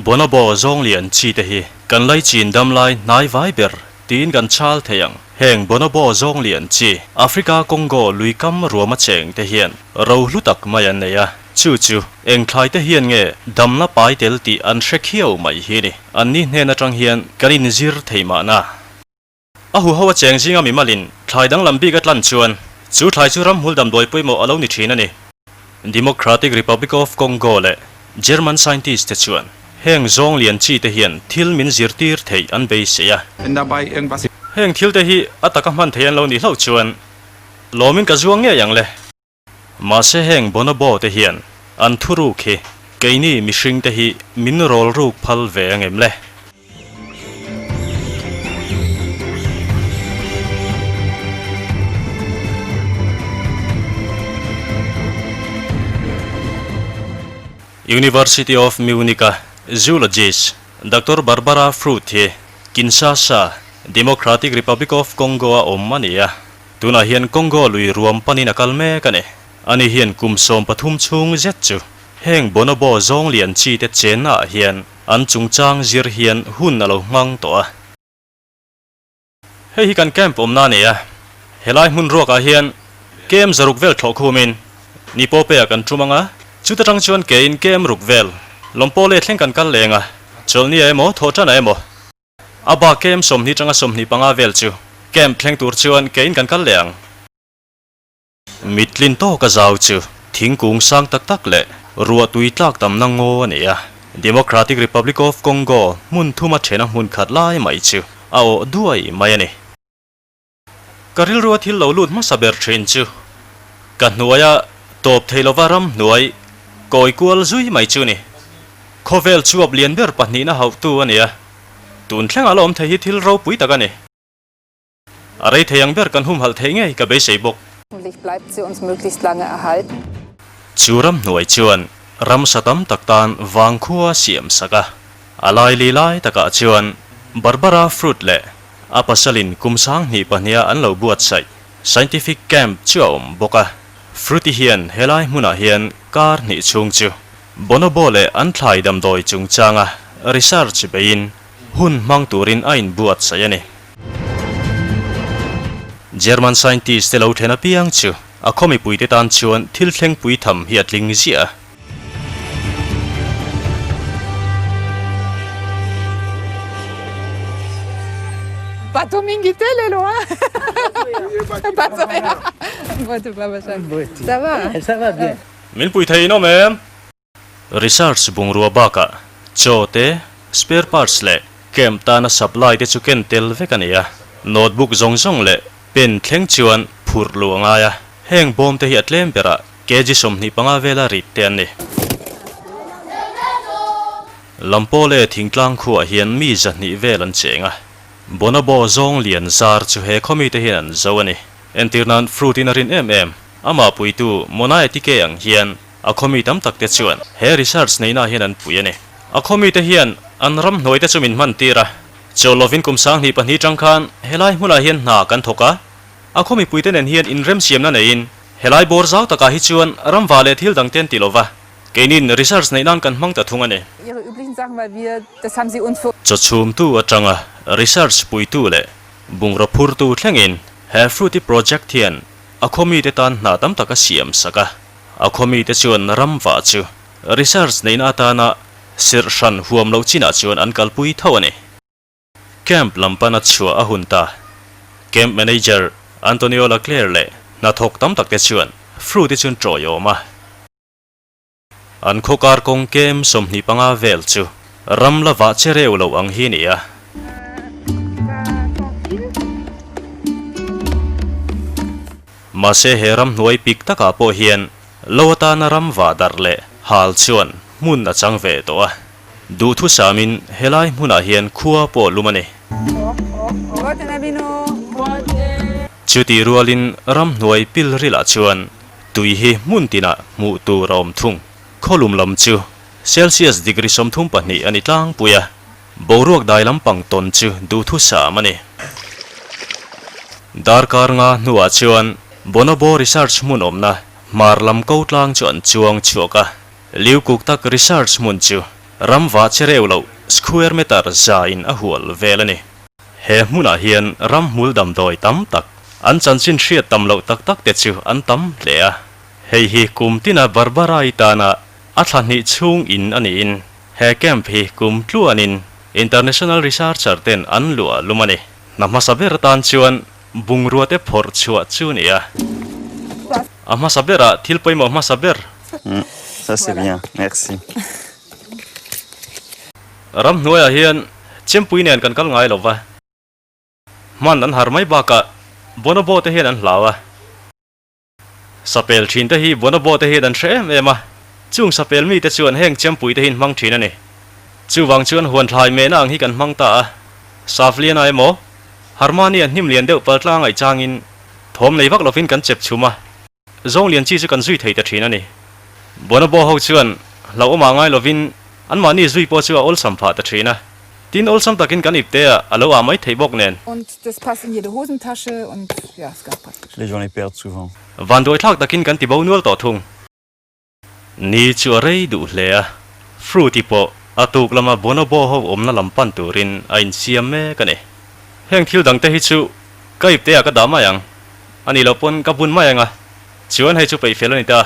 Bonobo zawng lian chi te hi kan laichin dam lai hnai vai ber tiin kan chhal thei ang. Heng bonobo zawng lian chi Africa Congo lui kam ruama cheng te hian ro hlu tak mai an nei a, chu chu eng thlai te hian nge damna pai tel tih an hre khiau mai hi ni. Anni hnen atang hian kan inzir thei mahna. A huho a cheng zinga mimalin thlai danglam bik a tlan chuan chu thlai chu ramhmul damdawi pawimawh a lo ni thin a ni. Democratic Republic of Congo leh German scientist te chuan heng zawng lian chi te hian thil min zirtir theih an beisei a. Heng thil te hi a taka hman thei an lo nih hlauh chuan lawmin ka zuang ngei ang le. Mahse heng bonobo te hian an thuruk hi keini mihring te hi min rawl ruk phal ve ang em le? University of Munich-a zoologist Doctor Barbara Fruth hi Kinshasa, Democratic Republic of Congo-a awm a ni a. Tunah hian Congo lui ruam panin a kal mek a ni. Ani hian kum 13 chhung zet chu heng bonobo zawng lian chi te chenna ah hian an chungchang zir hian hun a lo hmang tawh a. Hei hi kan camp awmna a ni a, helai hmun ruakah hian kem zaruk vel thlawh khumin ni pawhpeiah kan tum ang a, chuta tang chuan kein kem ruk vel Lawmpawle thleng kan kal leng a, chawlhnia emaw thawhtanah emaw. A bak kem 20 tanga 25 vel chu camp thleng tur chuan kein kan kal leh ang. Mitlin tawka zau chu thingkung sang tak tak leh ruah tui tlak tamna ngaw a ni a. Democratic Republic of Congo hmun thuma thena hmun khat lai mai chu a awh duai mai a ni. Ka rilrua thil lo lut hmasa ber thin chu ka hnuaia tawp thei lova ram hnuai kawi kual zui mai chu ni. Khawvel chuap lian ber pahnihna hauhtu a ni a, tun thlengah la awm thei hi thil ropui tak a ni. A rei thei ang ber kan humhalh theih ngei ka beisei bawk. Chu ram hnuai chuan ramsa tam tak tan vangkhua siam sak a, a laili lai takah chuan Barbara Fruit leh A pasalin kum 2002 a an lo buatsaih Scientific Camp chu a awm bawk a. Fruity hian helai hmunah hian kar hnih chhung chu Bonobo leh an thlai damdawi chungchanga research beiin hun hmang turin a inbuatsaih a ni. German scientist te lo then apiang chu a khaw mipuite tan chuan thil thleng pui tham hi a tling ziah a. Bato mingi te lelo a. Bato ya. Bote baba sa. Ça va? Ça va bien. Min pui thei in awm em? Research bungrua bakah chaw te, spare parts leh camp tana supply te chu ken tel vek a ni a. Notebook zawng zawng leh pen thleng chuan phurh luh a ngai a. Heng bawm te hi a tlem berah Kg 25 vela rit te an ni. Lampawle thingtlang khuaah hian mi 200 vel an cheng a. Bonobo zawng lian zar chu he khaw mite hian an zo a ni. Entir nan fruit in a rin em em. Amah puitu Mona Etike ang hian a khaw mi tam tak te chuan he research neihna hian an pui a ni. A khaw mite hian an ram hnuai te chu min hman tir a. Chaw lovin kum 2002 tang khan helai hmunah hian hna kan thawk a. A khaw mipuite nen hian inremsiamna neiin helai bawr zau takah hi chuan ramva leh thil dang te an ti lova, keinin research neih nan kan hmang ta thung a ni. Chawchhumtu atanga research puitu leh bungraw phurtu thlengin he Fruity Project hian a khaw mite tan hna tam tak a siam sak a. A khaw mite chuan ramva chu research neihna atana sirh hran huam loh chinah chuan an kalpui tho a ni. Camp lam pana chhuah a hun ta. Camp manager Antonio Leclerc leh hnathawk tam tak te chuan fruit hi chun tawi awm a. An khaw kar kawng kem 25 vel chu ram la vah che reu lo ang hi ni a. Mahse he ram hnuai pik takah pawh hian lo atana ram vah darh leh hal chuan hmun a chang ve tawh a. Duhthusamin helai hmunah hian khua pawh lum a ni. Chutih rualin ramhnuai pilrilah chuan tui hi hmun tinah hmuh tur a awm thung. Khawlum lam chu Celsius degree 32 a ni tlangpui a, boruak dai lampang tawn chu duhthusam a ni. Darkar nga hnuah chuan Bonobo Research hmun awmna hmar lam ko tlang chu an chuang chhuak a. Liu kuk tak research hmun chu Ram va che reuh loh square meter za in a hual vel a ni. He hmunah hian ramhmul damdawi tam tak, an chanchin hriat tam loh tak tak te chu an tam hle a. Hei hi kum tina Barbara-i tana a thla hnih chhung in a niin he camp hi kum tluanin international researcher ten an luah lum a ni. Hna hmasa ber tan chuan bungrua te phawrh chhuah chu ni a. A hmasa berah thil pawimawh hmasa ber. Ça c'est bien, merci. Ramhnuaiah hian chempui nen kan kal ngai lo va, hman an har mai bakah bonobo te hian an hlau a. Sapel thin te hi bonobo te hian an hre em em a, chung sapel mite chuan heng chempui te hi an hmang thin a ni. Chuvang chuan huan thlai mehna ang hi kan hmang ta a, Safliana emaw, Harmani-a hnim lian deuh pal tlang ngaih changin thawm nei vak lovin kan chep chhum a, zawng lian chi chu kan zui thei ta thin a ni. Bonobo ho chuan hlauhawmah ngai lovin anmahni zui pawh chu a awlsam phah ta thin a, tin awlsam takin kan ipte a a lo ah mai theih bawk nen. Und das passt in jede Hosentasche und ja, ist ganz praktisch. Les gens les perdent souvent. Vanduaithlak takin kan ti bo nual tawh thung. Ni chu a rei duh hle a, Fruity pawh a tuk lama bonobo ho awmna lam pan turin a insiam mek a ni. Heng thil dangte hi chu ka ipte ah ka dah mai ang, a nih loh pawn ka bun mai ang a, chuan hei chu peih fel a ni ta.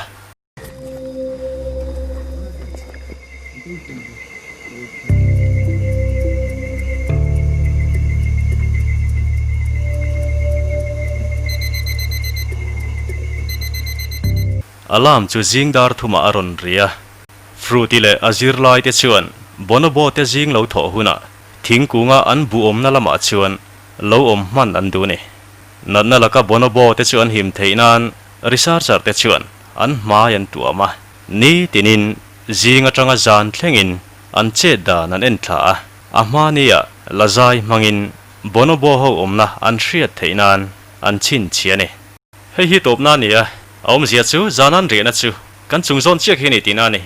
Alarm chu zing dar thumah a rawn ri a, Fruity leh a zirlai te chuan bonobo te zing lo thawh hunah thingkunga an buhawmna lamah chuan lo awm hman an duh ni. Natna laka bonobo te chu an him theih nan researcher te chuan an hmai an tuam a, ni tinin zing atanga zan thlengin an chet dan an en thla a, a hmania la zai hmangin bonobo ho awmna an hriat theih nan an chhinchhiah a ni. Hei hi tawpna a ni a, a awmzia chu zan an riahna chu kan chung zawn chiak hi a ni tihna a ni.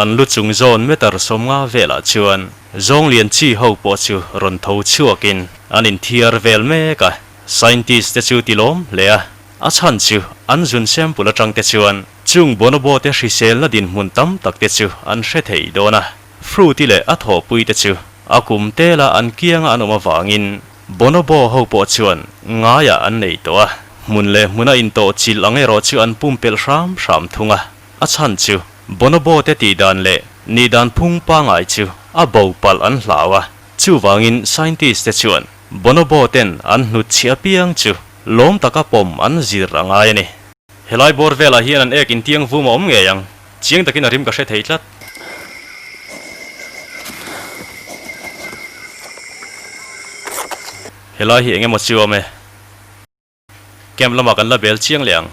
An lu chung zawn meter sawmnga velah chuan zawng lian chi ho pawh chu rawn tho chhuakin an inthiar vel mek a, scientist te chu ti lawm hle a, a chhan chu an zun sample atang te chuan chung bonobo te hriselna dinhmun tam tak te chu an hre thei dawn a, Fruity leh a thawhpui te chu a kum tela an kianga an awm avangin Bonobo ho pawh chuan ngaiah an nei tawh a, hmun leh hmuna intawh chilh ang erawh chu an pumpelh hram hram thung a. A chhan chu Bonobo te tih dan leh nih dan phung pangai chu a bo palh an hlau a, chuvangin scientist te chuan Bonobo ten an hnut chhiah apiang chu lawm taka pawm an zir a ngai a ni. Helai bawr velah hian an ek intiang vum a awm ngei ang, chiang takin a rim ka hre thei tlat. Helai hi eng emaw chu awm e. Camp lamah kan la bel chiang leh ang.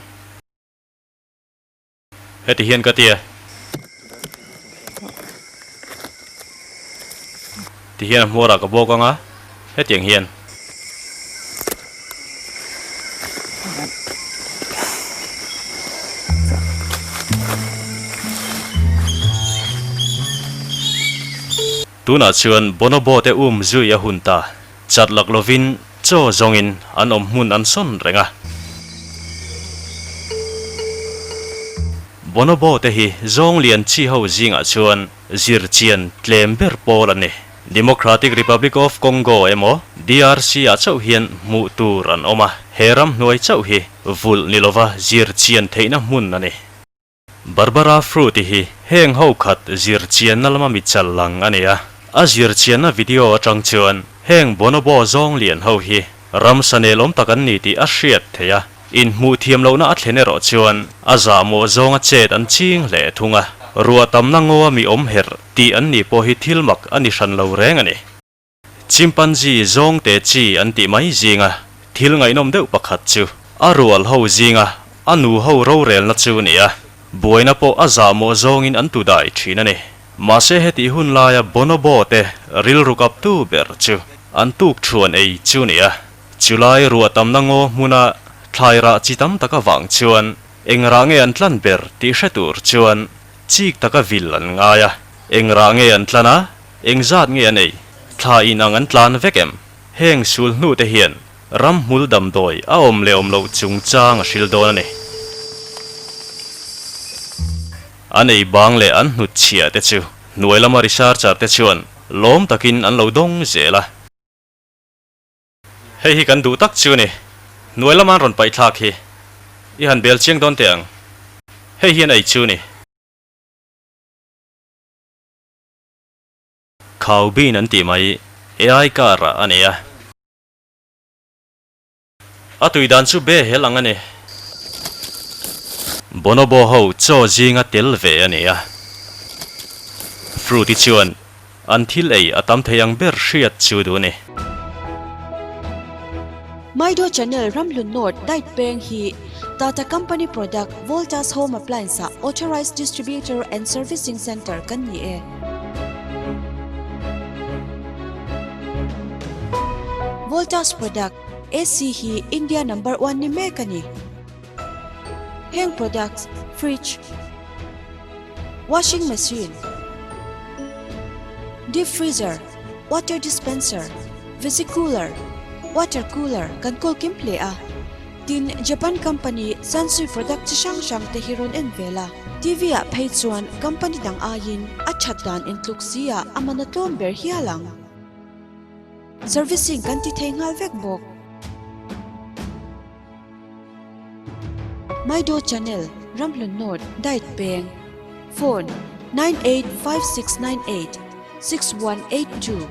Heti hian ka ti a. Ti hian a hmuarah ka bawk ang a, hetiang hian. Tunah chuan bonobo te um zui a hun ta. Chat lak lovin chaw zawngin an awm hmun an sawn reng a. Bonobo te hi zawng lian chi ho zingah chuan zir chian tlem ber pawl an ni. Democratic Republic of Congo emaw DRC ah chauh hian hmuh tur an awm a, he ram hnuai chauh hi vulh ni lova zir chian theihna hmun a ni. Barbara Fruit-i hi heng ho khat zir chianna lama mi chal lang a ni a, a zir chianna video atang chuan heng bonobo zawng lian ho hi ramsa nelawm tak an ni tih a hriat theih a, inhmuh thiam lohna a thlen erawh chuan a zahmawh zawnga chet an ching hle thung a, ruah tamna ngaw a mi awm herh tih an ni pawh hi thil mak a ni hran lo reng a ni. Chimpanzee zawng te chi an tih mai zinga thil ngaihnawm deuh pakhat chu a rual ho zinga a nu ho rorelna chu ni a, buaina pawh a zahmawh zawngin an tu dai thin a ni. Mahse hetih hun laia bonobo te rilru kaptu ber chu an tuk thuan ei chu ni a, chulai ruah tamna ngaw hmuna thlai rah chi tam tak avang chuan eng rah nge an tlan ber tih hre tur chuan chik taka vil an ngai a, eng rah nge an tlan a, Eng zat nge an ei? Thla in ang an tlan vek em? Heng sul hnu te hian ram hmul damdawi a awm leh awm loh chungchang a hril dawn a ni. An ei bang leh an hnut chhiah te chu Hnuai lama researcher te chuan lawm takin an lo dawng zel a. Hei hi kan duh tak chu ni. Hnuai lama an rawn paih thlak hi i han bel chiang dawn teh ang. Hei hian ei chu ni. Khau bin an tih mai AI car ah a nei a. A tui dan chu be hel ang a ni. Bonobo ho chaw zinga tel ve a ni a. Fruit-i chuan an thil ei a tam thei ang ber hriat chu duh a ni. Maido Channel Ramhlun North Diet Peng hi Tata Company Product Voltas Home Appliance ah Authorized Distributor and Servicing Centre kan ni e. Voltas Product AC hi India Number One ni mek a ni. Heng products Fridge, Washing Machine, Deep Freezer, Water Dispenser, Visi Cooler, Water Cooler kan kawl kim hle a. Tin, Japan company Sansui product chi hrang hrang te hi rawn en vel a. TV ah phei chuan company dang aiin a that dan intluk si ah a man a tlawm ber hial ang. Servicing kan ti thei nghal vek bawk. Maido Channel, Ramhlun North, Diet Peng, Phone, 985698 6182.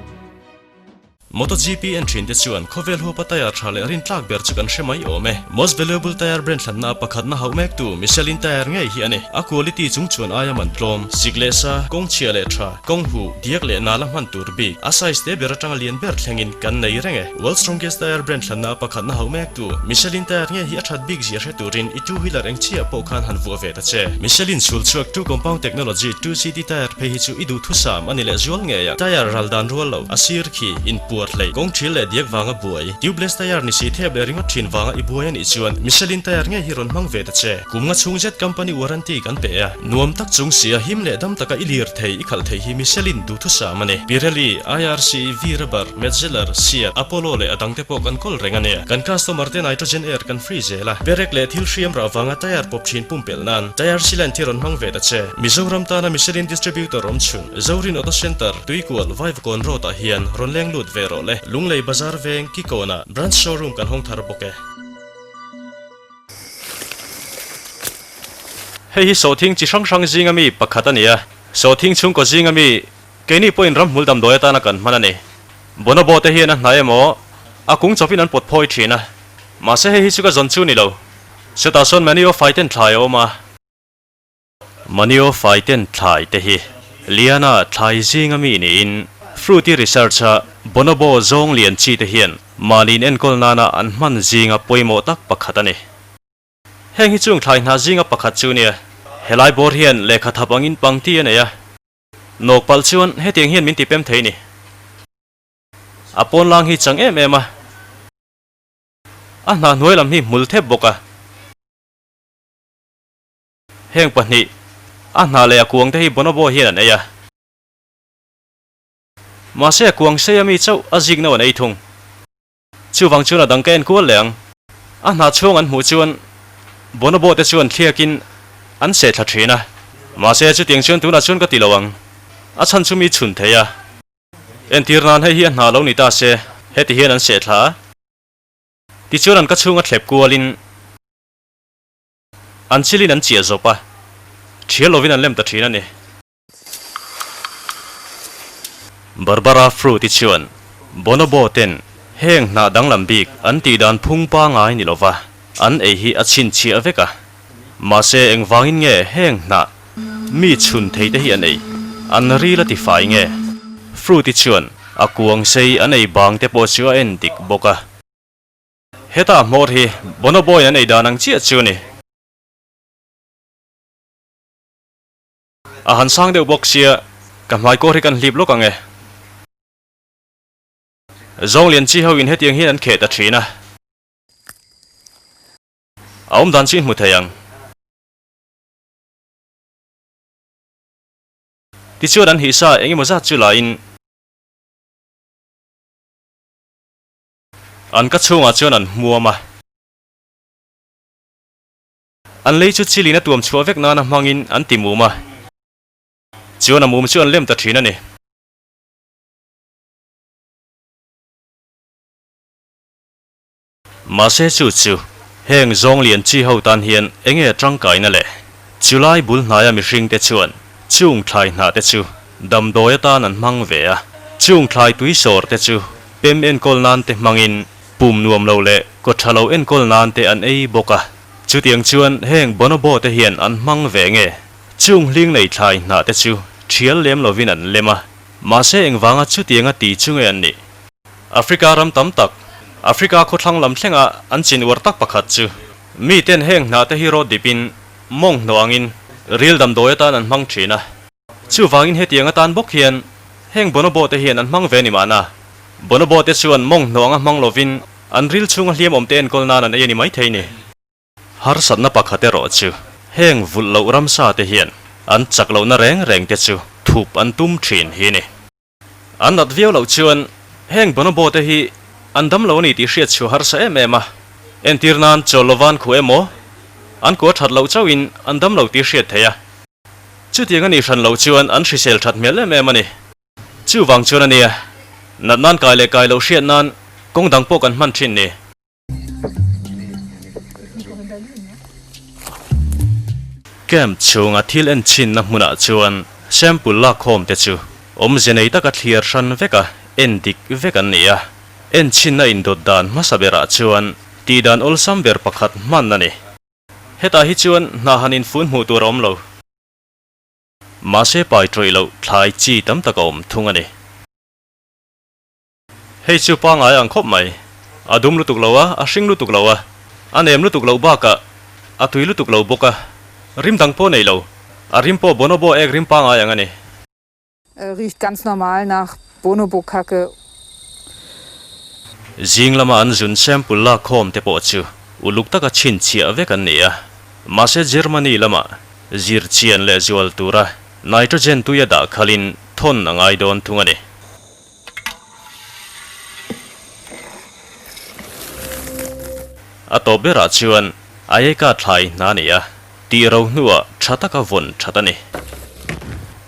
MotoGP en thin te chuan khawvel huapa tyre tha leh rintlak ber chu kan hre mai awm e. Most valuable tyre brand hlanna pakhatna hauh mek tu Michelin tyre ngei hi a ni. A quality chung chuan aia man tlawm, sik leh sa, kawng chhia leh tha, kawng huh, diak leh nala hman tur bik, a size te ber atanga lian ber thlengin kan nei reng e. World strongest tyre brand hlanna pakhatna hauh mek tu Michelin tyre ngei hi a that bik zia hre turin i two wheeler eng chiah pawh khan han vuah ve ta che. Michelin chhul chhuak two compound technology 2CD tyre phei hi chu i duhthusam a ni leh zual ngei a, tyre ral dan rual lo, a sir khi inpuar hlei, kawng thil leh diak vanga buai, tubeless tyre ni si thep leh ringawt thin vanga i buai a nih chuan Michelin tyre ngei hi rawn hmang ve ta che. Kum nga chhung zet company warranty kan pe a, nuam tak chung sia him leh dam taka i lir thei i khalh thei hi Michelin duhthusam a ni. Pirelli, IRC, V-Rubber, Metzeler, Seat, Apollo leh a dangte pawh kan kawl reng a nia. Kan customer te nitrogen air kan free zel a, perek leh thil hriam rah vanga tyre pawp thin pumpelh nan tyre sealant hi rawn hmang ve ta che. Mizoram tana Michelin distributor awm chhun, Zorin Auto Centre, Tuikual, Vaivakawn Road ah hian rawn leng lut ve rawh le. Lunglei Bazar veng Kikawnah branch showroom kan hawng thar bawk e. Hei hi sawhthing chi hrang hrang zinga mi pakhat a ni a, sawhthing chhungkaw zinga mi keini pawhin ramhmul damdawi atana kan hman a ni. Bonobo te hian a hnai emaw a kung chawpin an pawt phawi thin a, mahse hei hi chu ka zawn chu ni lo. Chutah sawn Manio faiten thlai a awm a. Manio faiten thlai te hi Liana thlai zinga mi niin Fruity Research-a Bonobo zawng lian chi te hian mahniin enkawl nana an hman zinga pawimawh tak pakhat a ni. Heng hi chung thlai hna zinga pakhat chu nia. Helai bawr hian lehkha thap angin pangti a nei a. Nawk palh chuan hetiang hian min tipem thei ni. A pawn lang hi chang em em a. A hna hnuai lam hi hmul thep bawk a. Heng pahnih, a hna leh a kuang te hi bonobo hian an ei a. Mahse a kuang sei a mi chauh a zik no an ei thung. Chuvang chuan a dang ka en kual leh ang. A hna chhung an hmuh chuan bonobo te chuan thliakin an seh thla thin a. Mahse chutiang chuan tunah chuan ka ti lo ang. A chhan chu mi chhun thei a. Entir nan hei hi a hna lo ni ta se, heti hian an seh thla a. Tichuan an ka chhunga thlep kualin. An chilin an chiah zawp a, thial lovin an lem ta thin a ni. Barbara Fruit-i chuan Bonobo ten heng hnah danglam bik an tih dan phung pangai ni lova an ei hi a chhinchhiah vek a. Mahse engvangin nge heng hnah mi chhun thei te hi an ei? An ril a ti fai nge? Fruit-i chuan a kuang sei an ei bang te pawh chu a en dik bawk a. Heta hmawr hi Bonobo in an ei dan ang chiah chu a ni. A han sang deuh bawk sia, ka hmai kawr hi kan hlip lawk ang e. Zawng lian chi ho in hetiang hian an kheh ta thin a. A awm dan chu in hmu thei ang. Tichuan an hihsa engemaw zat chu la in. An ka chhungah chuan an hmuam a. An lei chu chilin a tuam chhuah vek nana hmangin an ti mum a. Chuan a mum chu an lem ta thin a ni. Mahse chu chu heng zawng lian chi ho tan hian enge a tangkaina le? Chulai bul hnaia mihringte chuan chung thlai hnah te chu damdawi atan an hmang ve a, chung thlai tui sawr te chu pem enkawl nan te hmangin pum nuam lo leh kaw tha lo enkawl nan te an ei bawk a. Chutiang chuan heng bonobo te hian an hmang ve nge? Chung hling nei thlai hnah te chu thial lem lovin an lem a, mahse engvanga chutianga ti chu nge an nih? Africa ram tam tak, Africa khawthlang lam thlenga an chin uar tak pakhat chu miten heng hnah te hi rawt dipin mawng hnawh angin ril damdawi atan an hmang thin a. Chuvangin hetiang atan bawk hian heng bonobo te hian an hmang ve ni mahna. Bonobo te chuan mawng hnawh anga hmang lovin an ril chhunga hliam awm te enkawl nan an ei a ni maithei ni. Harsatna pakhat erawh chu heng vulh loh ramsa te hian an chak lohna reng reng te chu thup an tum thin hi ni. An nat viau loh chuan heng bonobo te hi an dam lo a ni tih hriat chhuah harsa em em a, entir nan chawl lovan khuh emaw an kua that loh chauhin an dam lo tih hriat theih a. Chutiang a nih hran loh chuan an hrisel that hmel em em a ni. Chuvang chuan a nia, nat nan kai leh kai loh hriat nan kawng dang pawh kan hman thin ni. Camp chhunga thil en chhinna hmunah chuan sample lakkhawm te chu awmze nei taka thliar hran vek a, en dik vek an ni a. En chhinna indawt dan hmasa berah chuan tihdan awlsam ber pakhat hman a ni. Hetah hi chuan hna han infun hmuh tur a awm lo. Mahse pai tawih loh thlai chi tam tak a awm thung a ni. Hei chu pangai ang khawp mai. A dum lutuk lo a, a hring lutuk lo a, a nem lutuk loh bakah a tui lutuk lo bawk a, rim dang pawh nei lo. A rim pawh bonobo ek rim pangai ang a ni. Riecht ganz normal nach Bonobo-Kacke. Zing lama an zun sample lak khawm te pawh chu uluk taka chhinchhiah vek an ni a. Mahse Germany lama zir chian leh zual tura nitrogen tuia dah khalin thawn a ngai dawn thung a ni. A tawp berah chuan Ayeka thlai hna a ni a, tih ro hnuah tha taka vawn that a ni.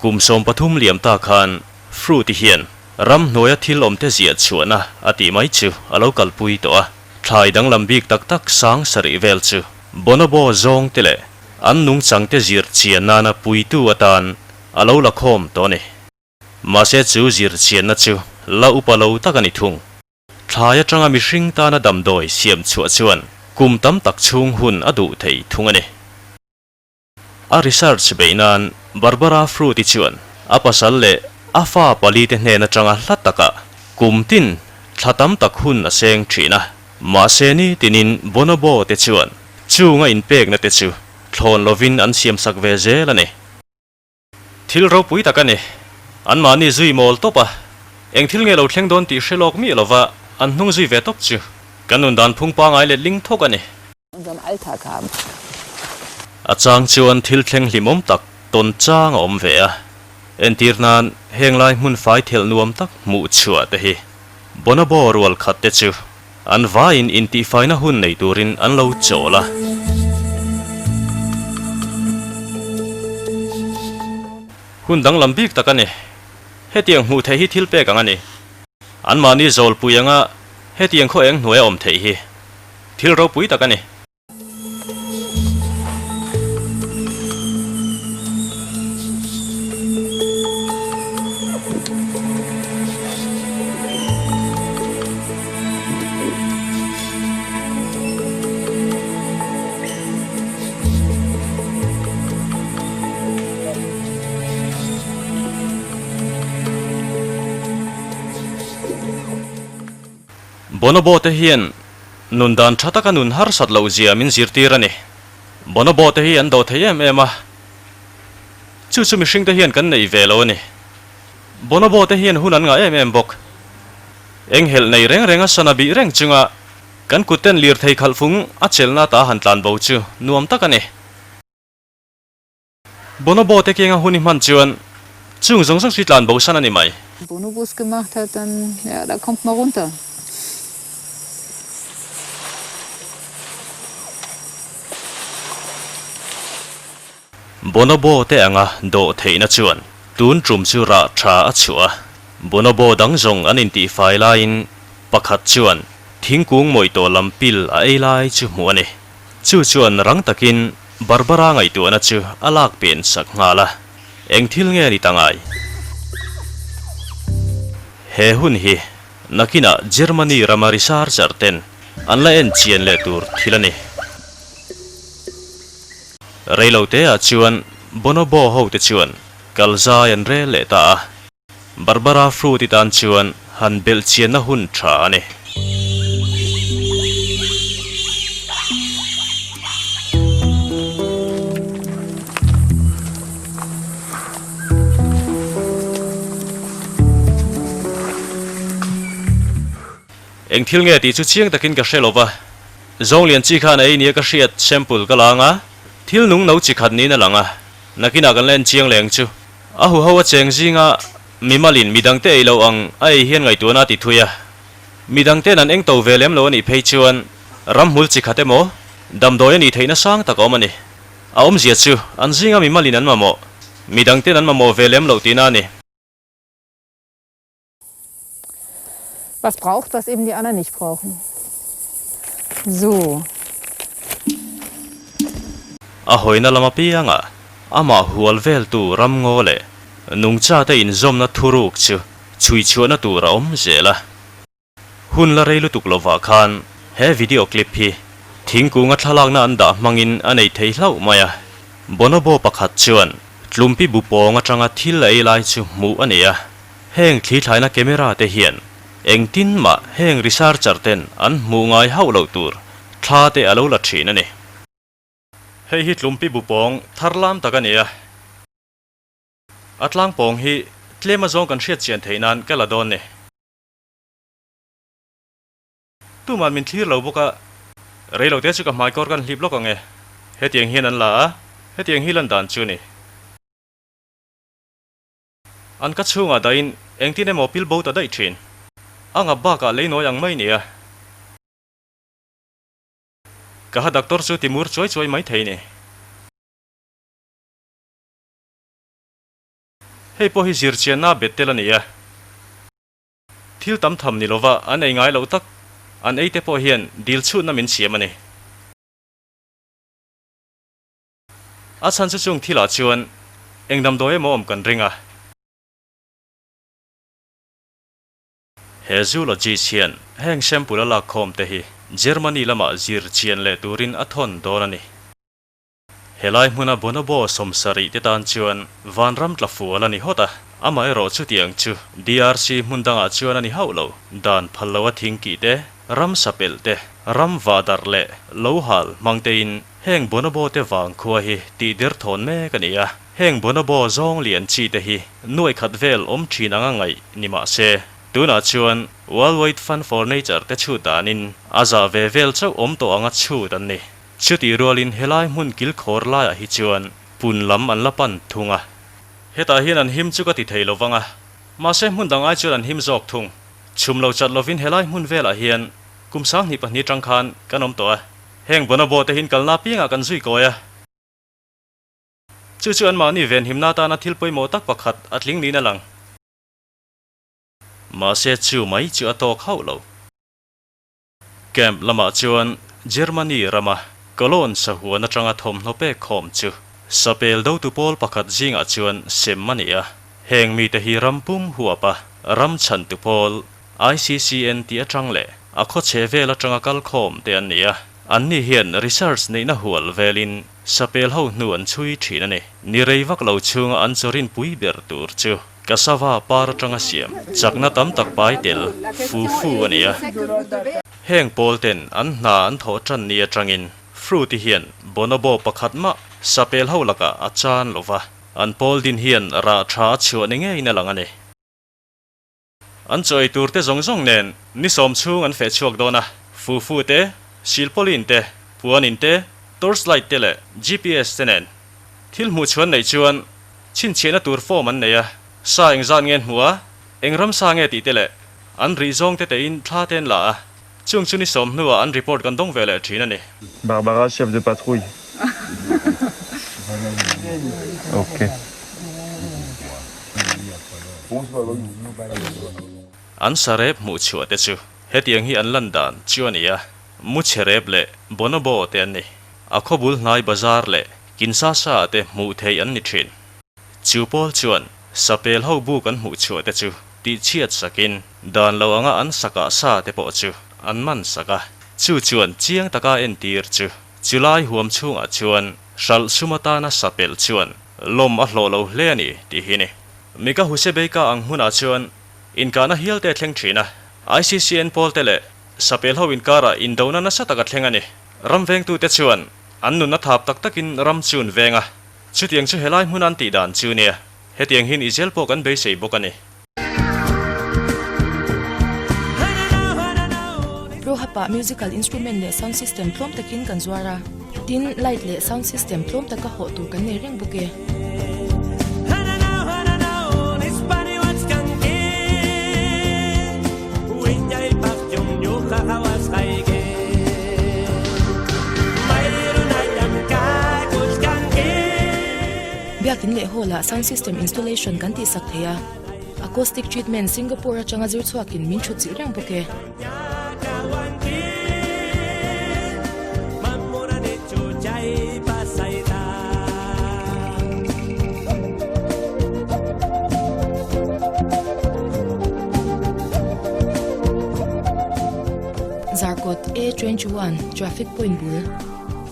Kum 13 liam ta khan Fruit-i hian ramhnuaia thil awmte ziah chhuahna a tih mai chu a lo kalpui tawh a, thlai danglam bik tak tak sang sarih vel chu bonobo zawngte leh an nungchangte zir chian nana puitu atan a lo la khawm tawh a ni. Mahse chu zirchianna chu la upa lo tak a ni thung. Thlai atanga mihring tana damdawi siam chhuah chuan kum tam tak chhung hun a duh thei thung a ni. A research beih nan Barbara Fruit-i chuan a pasal leh a fa pali te hnen atanga hla takah kum tin thla tam tak hun a seng thin a. Mahse ni tinin bonobo te chuan chunga inpekna te chu thlawn lovin an siamsak ve zel a ni. Thil ropui tak a ni. Anmahni zui mawl tawp a, eng thil nge lo thleng dawn tih hre lawk miah lova an hnung zui ve tawp chu kan nun dan phung pangai let ling thawk a ni. A chang chuan thil thleng hlimawm tak tawn chang a awm ve a, entir nan heng lai hmun fai thelh nuam tak hmuh chhuah te hi bonobo rual khat te chu An vaiin intihfaina hun nei turin an lo chawl a. Hun danglam bik tak a ni. Hetiang hmuh theih hi thil pek ang a ni. Anmahni zawlpui anga hetiang khaw eng hnuaia awm theih hi thil ropui tak a ni. Bonobo te hian Nun dan tha taka nun harsat loh zia min zirtir a ni. Bonobo te hi an do thei em em a, chu chu mihring te hian kan nei ve lo a ni. Bonobo te hian hun an ngah em em bawk. Enghelh nei reng reng a sana bih reng chunga kan kut ten lirthei khalh fung a chelna ta han tlan bo chu nuam tak a ni. Bonobo te kenga hun i hman chuan chung zawng zawng chu i tlan bo san a ni mai. Bonobos gemacht hat, dann, ja, da kommt man runter. Bonobo te anga dawh theihna chuan. Tun tum chu rah tha a chhuah a, bonobo dang zawng an intihfai laiin pakhat chuan thingkung mawih tawh lam pil a ei lai chu hmuh a ni. Chu chuan rang takin Barbara ngaihtuahna chu a lak pen sak nghal a, eng thil nge ni ta ngai? He hun hi nakinah Germany rama researcher ten an la en chian leh tur thil a ni. Reiloteah chuan Bonobo hote chuan kalzai an rel leh ta a. Barbara Fruit-i tan chuan han belh chianna hun tha a ni. Eng thil nge tih chu chiang takin ka hre lo va, Zawnglian chi khan a ei nia ka hriat sample ka la ang a, thil nung no chi khat niin a lang a, nakinah kan la en chiang leng chu. A huho a cheng zinga mimalin midangte ei lo ang a ei hian ngaihtuahna a ti thui a, midangte'n an eng to ve lem lo a nih phei chuan ramhmul chi khat emaw damdawi a nih theihna sang tak a awm a ni. A awmzia chu an zinga mimalin an mamawh, midangte'n an mamawh ve lem loh tihna a ni. Was braucht, was eben die anderen nicht brauchen. So. A hawina lam apiangah amah hual veltu ramngaw leh nungchate inzawmna thuruk chu chhuichhuahna tur a awm zel a. Hun la rei lutuk lovah khan he video clip hi thingkunga thlalakna an dah hmangin a nei thei hlauh mai a. Bonobo pakhat chuan tlumpi bu pawng atanga thil a ei lai chu hmuh a ni a. Heng thli thlaina camera te hian engtin mah heng researcher ten an hmuh ngai hauh loh tur thla te a lo la thin a ni. Hei hi tlumpi bu pawng thar lam tak a ni a. A tlang pawng hi tlem azawng kan hriat chian theih nan ka la dawn ni. Tuman min thlir lo bawk a, reilote chu ka hmaikawr kan hlip lawk ang e. Hetiang hian an la a, hetiang hi lan dan chu ni. An ka chhungah dahin engtin emaw pil bo ta daih thin. A ngap bakah lei nawi ang mai nia. Ka ha doctor chu timur chuai chuai mai thei ni. Hei pawh hi zirchianna bet tel a ni a. Thil tam tham ni lova an ei ngai loh tak an ei te pawh hian dil chhutna min siam a ni. A chhan chu chung thilah chuan eng damdawi emaw awm kan ring a. He zoologist hian heng sample a lakkhawm te hi Germany lamah zir chian leh turin a thawn dawn a ni. Helai hmuna bonobo sawmsarih te tan chuan vanram tla fual a ni hawt a, amaherawh chutiang chu DRC hmun dangah chuan a ni hauh lo. Dan phal lo a thingkih te, ram sapelh te, ram vahdarh leh lo hal hmang tein heng bonobo te vang khua hi tih derthawn mek a ni a. Heng bonobo zawng lian chi te hi nuaih khat vel awm thin anga ngaih ni mah se, tunah chuan World Wide Fund for Nature te chhut danin a zah ve vel chauh awm tawh anga chhut an ni. Chutih rualin helai hmun kilkhawr laiah hi chuan pun lam an la pan thung a. Hetah hian an him chu ka ti thei lo vang a, mahse hmun dang ai chuan an him zawk thung. Chhum lo chat lovin helai hmun velah hian kum 22 tang khan kan awm tawh a. Heng bonobo te hin kalna apiangah kan zui kawi a. Chu chu anmahni venhimna atana thil pawimawh tak pakhat a tling niin a lang. Mahse chu mai chu a tawk hauh lo. Camp lamah chuan Germany rama Cologne sahuan atanga thawmhnaw pek khawm chu sapel dotu pawl pakhat zingah chuan sem a ni a. Heng mite hi ram pum huapa ram chhantu pawl ICCN tih atang leh a khawchhe vel atanga kal khawm te an ni a. Anni hian research neihna hual velin sapel ho hnu an chhui thin a ni. Ni rei vak lo chhunga an chawrin pui ber tur chu Cassava par atanga siam chakna tam tak pai tel fufu a ni a. Heng pawl ten an hna an thawh tan ni atangin Fruity hian bonobo pakhat mah sapel ho lakah a chan lo va, an pawl din hian rah tha a chhuah ni ngeiin a lang a ni. An chaw ei tur te zawng zawng nen ni sawm chhung an feh chhuak dawn a, fufu te, silpauline te, puanin te, torchlight te leh GPS te nen. Thil hmuh chhuan neih chuan Chhinchhiahna tur form an nei a, sa engzat nge an hmuh a, eng ram sa nge tih te leh an rih zawng te tein thla te an la a, chung chu ni sawm hnuah an report kan dawng ve leh thin a ni. Barbara chef de patrouille. Ok. An sarep hmuh chhuah te chu hetiang hi an lan dan chu a ni a, mu chhe rep leh bonobo te an ni. A khawbul hnai bazar leh Kinshasa ah te hmuh theih an ni thin. Chu pawl chuan sapel ho buk an hmuh chhuah te chu tihchhiat sakin dan lo anga an sakah sa te pawh chu an man sak a. Chu chuan chiang taka entir chu chulai huam chhungah chuan hralh sum atana sapel chuan lawm a hlawh lo hle a ni tih hi ni. Mika Husebeika ang hmunah chuan inkahna hial te a thleng thin a, ICCN pawl te leh sapel ho inkarah indona nasa tak a thleng a ni. Ram vengtute chuan an nunna thap tak takin ram chu an veng a. Chutiang chu helai hmun an tih dan chu nia, hetiang hian i zel pawh kan beisei bawk a ni. Prohap-ah musical instrument leh sound system tlawm takin kan zuar a, tin light leh sound system tlawm taka hawh tur kan nei reng bawk e. Biakin leh hall ah sound system installation kan tihsak thei a, acoustic treatment Singapore atanga zir chhuakin min thut chilh reng bawk e. Zarkawt A21 Traffic Point bul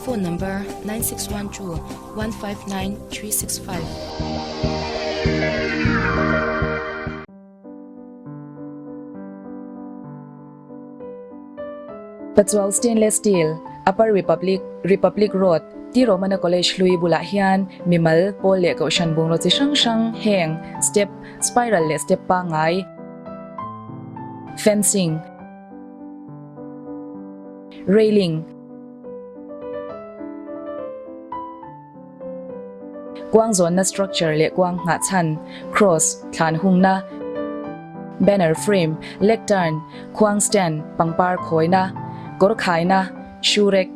Phone number 9612 159 365. Pachuau Stainless Steel, Upper Republic, Republic Road, T Romana College hlui bulah hian mimal, pawl leh kohhran bungraw chi hrang hrang heng, step, spiral leh step pangngai, fencing, railing, Kuang zawnna structure leh kuang nghah chhan, cross, thlan hungna, banner frame, lectern, khuang stand, pangpar khawina, kawr khaina, shoe rack,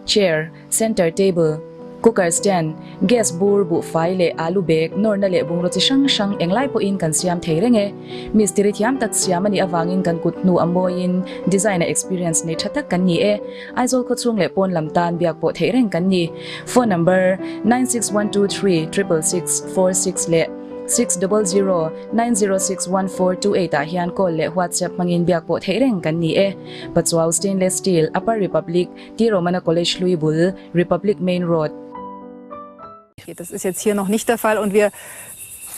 chair, center table, cooker stand, gas bur, buhfai leh alu bag, nawrna leh bungraw chi hrang hrang englai pawhin kan siam thei reng e. Mistiri thiam tak siam a nih avangin kan kut hnu a mawiin design a experience nei tha tak kan ni e. Aizawl khawchhung leh pawn lam tan biak pawh theih reng kan ni. Phone number, 96123 66646 leh 600 9061428 ah hian call leh WhatsApp hmangin biak pawh theih reng kan ni e. Pachuau Stainless Steel, Upper Republic, T Romana College hlui bul, Republic Main Road. Das ist jetzt hier noch nicht der Fall und wir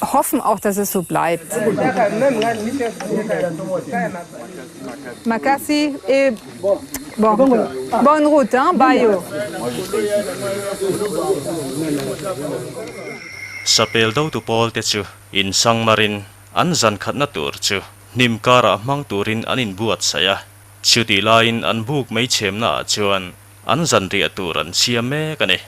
hoffen auch, dass es so bleibt. Makasi et bon, bonne route, hein, Bayo. Sapel dotu pawl te chu insang marin an zan khatna tur chu hnim karah hmang turin an inbuatsaih a, chutih laiin an buk mai chhemna ah chuan an zanriah tur an siam mek a ni.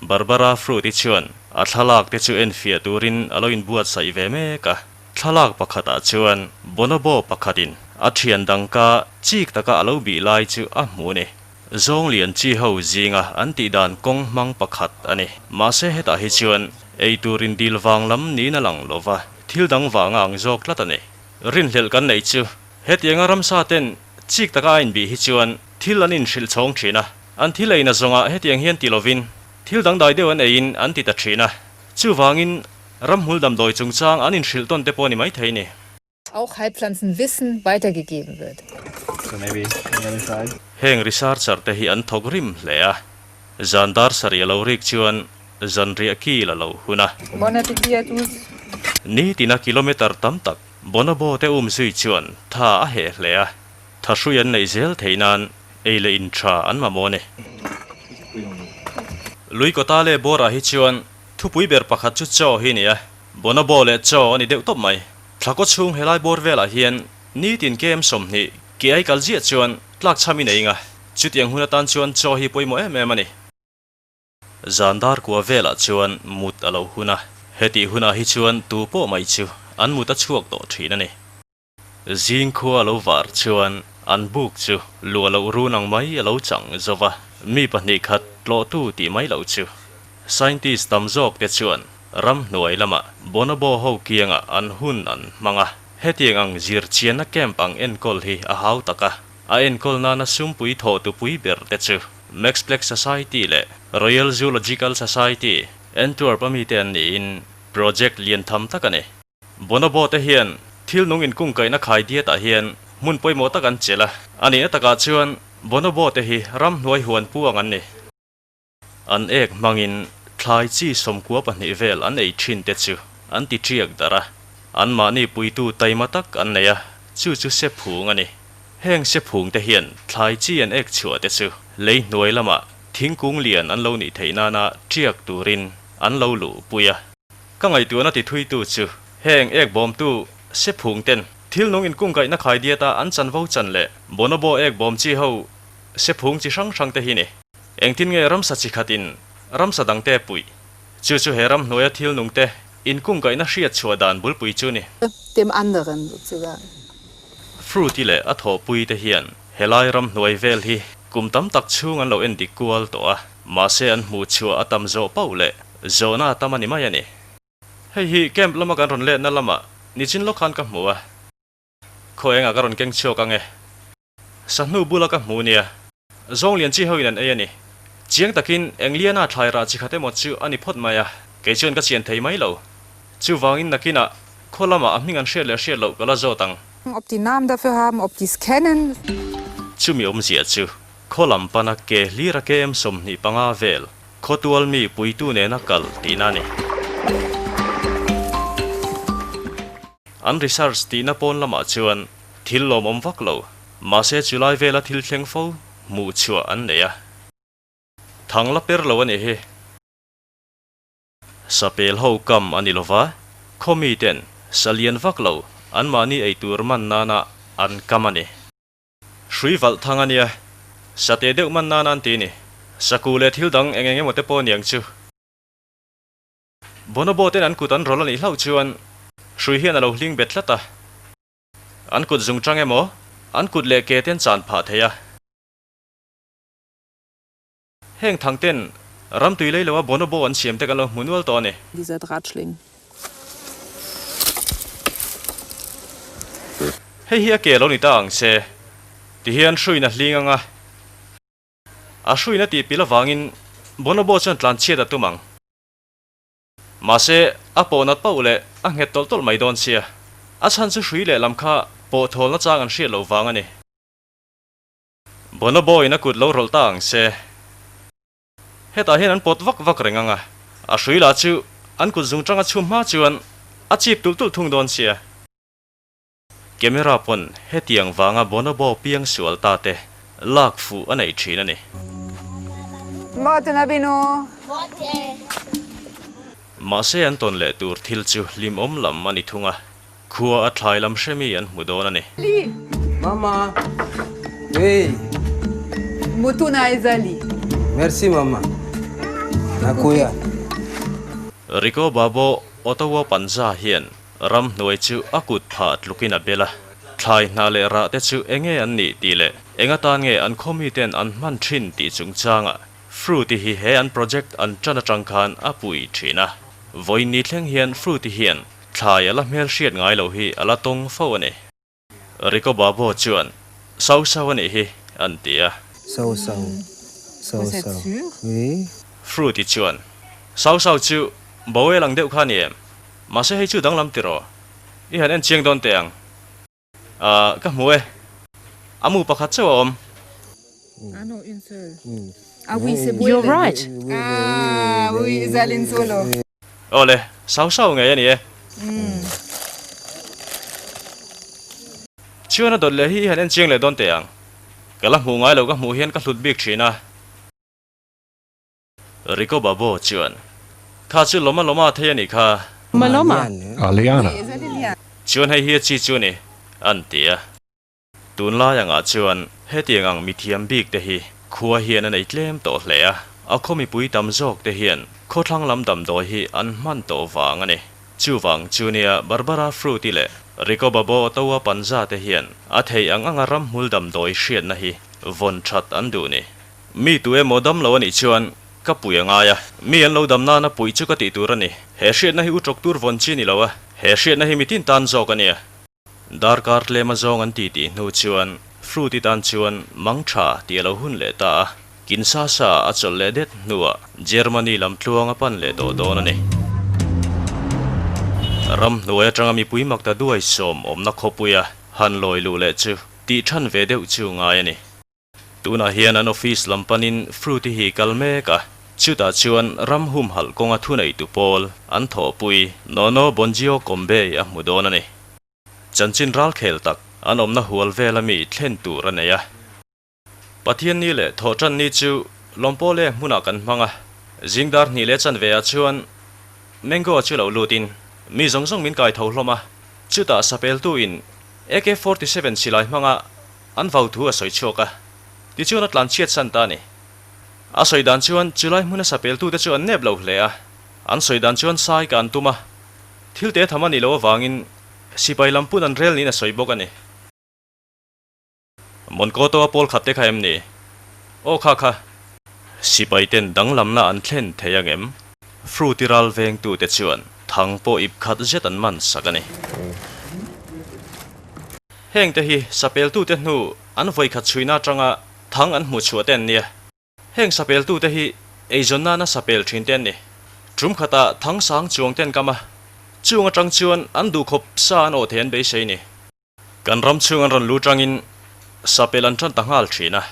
Barbara Fruit-i chuan a thlalak te chu enfiah turin a lo inbuatsaih ve mek a. Thlalak pakhatah chuan bonobo pakhatin a thian dang ka chik taka a lo bih lai chu a hmu a ni. Zawng lian chi ho zinga an tih dan kawng hmang pakhat a ni. Mahse hetah hi chuan ei tur indil vang lam niin a lang lo va, thil dang vanga ang zawk tlat a ni. Rinhlelh kan neih chu hetianga ramsa ten chik taka a inbih hi chuan thil an inhrilh chhawng thin a. An thil eina zawngah hetiang hian ti lovin thil dangdai deuh an eiin an ti ta thin a, chuvangin ramhmul damdawi chungchang an inhrilh tawn te pawh a ni maithei ni. Auch Heilpflanzenwissen weitergegeben wird. Heng researcher te hi an thawk rim hle a, zan dar sarih a lo rik chuan zanriah kil a lo hun a. Bon appétit à tous. Nitina kilometer tam tak bonobo te um zui chuan tha a heh hle a, Thahrui an neih zel theih nan ei leh in tha an mamawh a ni. Lui kawta leh bawrah hi chuan thupui ber pakhat chu chaw hi a ni a, bonobo leh chaw a ni deuh tawp mai. Thlakaw chhung helai bawr velah hian nitin KM 20 ke ai kal ziah chuan tlak chham i nei nga, chutiang hun atan chuan chaw hi pawimawh em em a ni. Zan dar kua velah chuan mut a lo hun a, hetih hunah hi chuan tu pawh mai chu an mut a chhuak tawh thin a ni. Zing khua a lo var chuan an buk chu luah loh run ang mai a lo chang zo va, mi pahnih khat tlawhtu tih mai loh chu. Scientist tam zawk te chuan Ramhnuai lamah Bonobo ho kiangah an hun an hmang a. Hetiang ang zirchianna camp ang enkawl hi a hau tak a, a enkawl nana sumpui thawhtu pui ber te chu Max Planck Society leh Royal Zoological Society, Antwerp a mite an niin project lian tham tak a ni. Bonobo te hian thil nung inkungkaihna khai diatah hian hmun pawimawh tak an chelh a, a nihna takah chuan Bonobo te hi ramhnuai huan pu ang an ni. An ek hmangin thlai chi 92 vel an ei thin te chu an ti tiak darh a, anmahni puitu taima tak an nei a, chu chu se phung a ni. Heng se phung te hian thlai chi an ek chhuah te chu lei hnuai lamah thingkung lian an lo nih theih nana tiak turin an lo luh pui a. Ka ngaihtuahna ti thuitu chu heng ek bawmtu se phung ten thil nung inkungkaihna khai diata an chanvo chan leh bonobo ek bawm chi ho se phung chi hrang hrang te hi ni. Engtin nge ramsa chi khatin ramsa dangte puih? Chu chu he ramhnuaia thil nungte inkungkaihna hriat chhuah dan bulpui chu ni. Dem anderen sozusagen. Fruity leh a thawhpui te hian helai ramhnuai vel hi kum tam tak chhung an lo en dik kual tawh a, mahse an hmuh chhuah a tam zawh pauh leh zawhna a tam a ni mai a ni. Hei hi camp lama kan rawn letna lamah nichin lawk khan ka hmu a, khaw engah ka rawn keng chhuak ang e. Sahnu bula ka hmu nia. Zawng lian chi hoin an ei a ni. Chiang takin eng liana thlai rah chi khat emaw chu a ni phawt mai a, kei chuan ka chian thei mai lo. Chuvangin nakinah khaw lamah a hming an hriat leh hriat loh ka la zawt ang. Ob die Namen dafür haben, ob die's kennen. Chumi awmzia chu khaw lam pana ke hlira KM 25 vel khawtual mi puitu nena kal tihna a ni. An research tihna pawn lamah chuan thil lawmawm vak lo, mahse chulai vela thil thleng fo hmuh chhuah an nei a. Thang la per lo a nih hi. Sapel ho kam a ni lova, khaw miten sa lian vak lo anmahni ei tur man nana an kam a ni. Hrui valh thang a nia, sate deuh man nana an ti ni. Saku leh thil dang eng eng emaw te pawh niang chu. Bonobo ten an kut an rawlh a nih hlauh chuan hrui hian a lo hling bet tlat a. An kut zung chang emaw, an kut leh ke ten chan phah thei a. Heng thang ten ram tui lei loa bonobo an siam te kan lo hmu nual tawh a ni. Dieser Drahtschlingen. Hei hi a ke lo ni ta ang se, tihian hruiin a hling ang a. A hruiin a tih pil avangin bonobo chuan tlan chhiat a tum ang. Mahse, a pawh nat pauh leh a nghet tawlh tawlh mai dawn sia. A chhan chu hrui lehlam kha pawh thawl nachang an hriat loh vang a ni. Bonobo in a kut lo rawlh ta ang se. Hetah hian an pawt vak vak reng ang a, a hrui lah chu an kut zung tanga chhum hma chuan a chip tulh tulh thung dawn sia. Camera pawn hetiang vanga bonobo piang sual ta te lak fuh a nei thin a ni. Mawte na binu. Mahse an tawn leh tur thil chu hlimawm lam a ni thung a, khua a thlai lam hre mi an hmu dawn a ni. Mama, hey. Mutuna ezali. Merci mama. Nakoya. Rico Babo Ottawa Panza hian Ramhnuai chu a kut phah tlukin a bel a, thlai hna leh rah te chu enge an nih tih leh eng atan nge an khaw miten an hman thin tih chungchangah Fruity hi he an project an tan atang khan a pui thin a. Vawiin ni thleng hian Fruity hian thlai a la hmel hriat ngai lo hi a la tawng fo a ni. Rico Babo chuan Sau sau a nih hi an ti a. Sau sau, sau sau, oui. Fruity chuan Sau sau chu Bawel ang deuh kha a ni em? Mahse hei chu danglam tiraw? I han en chiang dawn teh ang. Ahh ka hmu e. A mu pakhat chauh a awm. You're right. Aw le, sau sau ngei a ni e. Chuan a dawt leh hi i han en chiang leh dawn teh ang. Ka la hmuh ngai lo ka hmuh hian ka hlut bik thin a. Rico Babo chuan, Kha chu lawma lawma thei a nih kha. Maloma. Aliana. Chuan hei hi a chi chu a ni, an ti a. Tunlai angah chuan hetiang ang mithiam bik te hi khua hian a nei tlem tawh hle a, a khaw mipui tam zawk te hian khawthlang lam damdawi hi an hman tawh vang a ni. Chuvang chu nia Barbara Fruity leh Rico Babo Ottawa Panza te hian a thei ang anga ramhmul damdawi hriatna hi vawn that an duh ni. Mi tu emaw dam lo a nih chuan. Ka pui a ngai a, mi an lo dam nana puih chu ka tih tur a ni. He hriatna hi u ṭawk tur vawn chi ni lo a, he hriatna hi mitin tan zawk a nia. Darkar tlem a zawng an ti tih hnu chuan Fruity tan chuan mang tha tih a lo hun leh ta a, Kinshasa a chawlh leh det hnuah Germany lam tluang a pan leh tawh dawn a ni. Ramhnuai atanga mipui makta duai sawm awmna khawpuia han lawi luh leh chu tih than ve deuh chu ngai a ni. Tunah hian an office lam panin Fruity hi kal mek a, chutah chuan ram humhalh kawnga thuneitu pawl an thawhpui Nono Bonjio Kombe a hmu dawn a ni. Chanchin ralkhel tak an awmna hual vela mi thlen tur a nei a. Pathianni leh Thawhtanni chu Lawmpawle hmunah kan hmang a, zingdar hnih leh chanve ah chuan Mango chu lo lutin mi zawng zawng min kai tho hlawm a, chutah sapeltu in AK 47 silai hmanga An vau thu a sawi chhuak a, tichuan a tlan chhiat san ta a ni. A sawi dan chuan chulai hmuna sapeltute chu an nep lo hle a, an sawi dan chuan sai ka an tum a, thil te tham a nih loh avangin sipai lam pun an rel niin a sawi bawk a ni. Monkoto a pawl khat te kha em ni? Aw kha kha. Sipai ten danglamna an thlen thei ang em? Fruity ral vengtute chuan thang pawh ip khat zet an man sak a ni. Heng te hi sapeltute hnu an vawikhat chhuina atanga thang an hmuh chhuah te an nia. Heng sapeltute hi eizawn nana sapel thin te an ni. Tum khatah thang sang chuang te an kam a, chung atang chuan an duhkhawp sa an awh thei an beisei ni. Kan ram chhung an rawn lu tangin sapel an tan ta nghal thin a,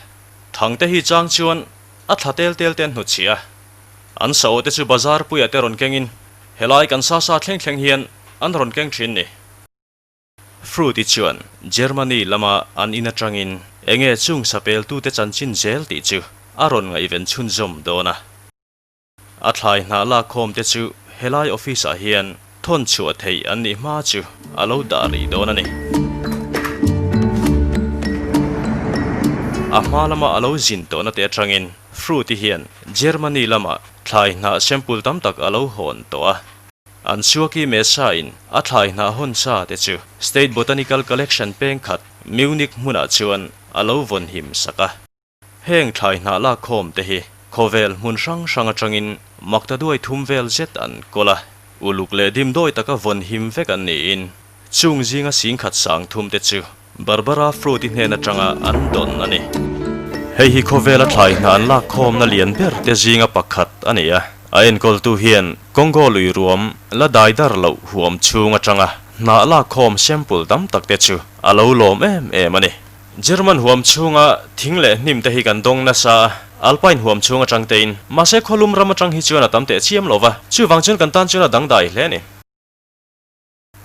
thang te hi chang chuan a thla tel tel te an hnutchhiah a. An sa awh te chu bazar puiah te rawn kengin helai kan sa sa thleng thleng hian an rawn keng thin ni. Fruity chuan Germany lama an in atangin enge chung sapeltute chanchin zel tih chu a rawn ngaihven chhunzawm dawn a. A thlai hnah lakkhawm te chu helai office ah hian thawn chhuah theih an nih hma chu a lo dah rih dawn a ni. A hma lama a lo zin tawhna te atangin Fruity hian Germany lama thlai hnah sample tam tak a lo hawn tawh a. An Suaki Mesa in a thlai hnah hawn sa te chu State Botanical Collection peng khat Munich hmunah chuan a lo vawn him sak a. Heng thlai hnah lakkhawm te hi khawvel hmun hrang hrang atangin makta duai thum vel zet an kawl a, uluk leh dimdawi taka vawn him vek an niin chung zinga singkhat sang thum te chu Barbara Fruit-i hnen atanga an dawn a ni. Hei hi khawvela thlai hna an lakkhawmna lian ber te zinga pakhat a ni a. A enkawltu hian Congo lui ruam la dai dar loh huam chhung atanga hnah lakkhawm sample tam tak te chu a lo lawm em em a ni. German huam chhunga thing leh hnim te hi kan dawng nasa a, Alpine huam chhung atang tein. Mahse khawlum ram atang hi chuan a tam teh chiam lo va, chuvang chuan kan tan chuan a dangdai hle a ni.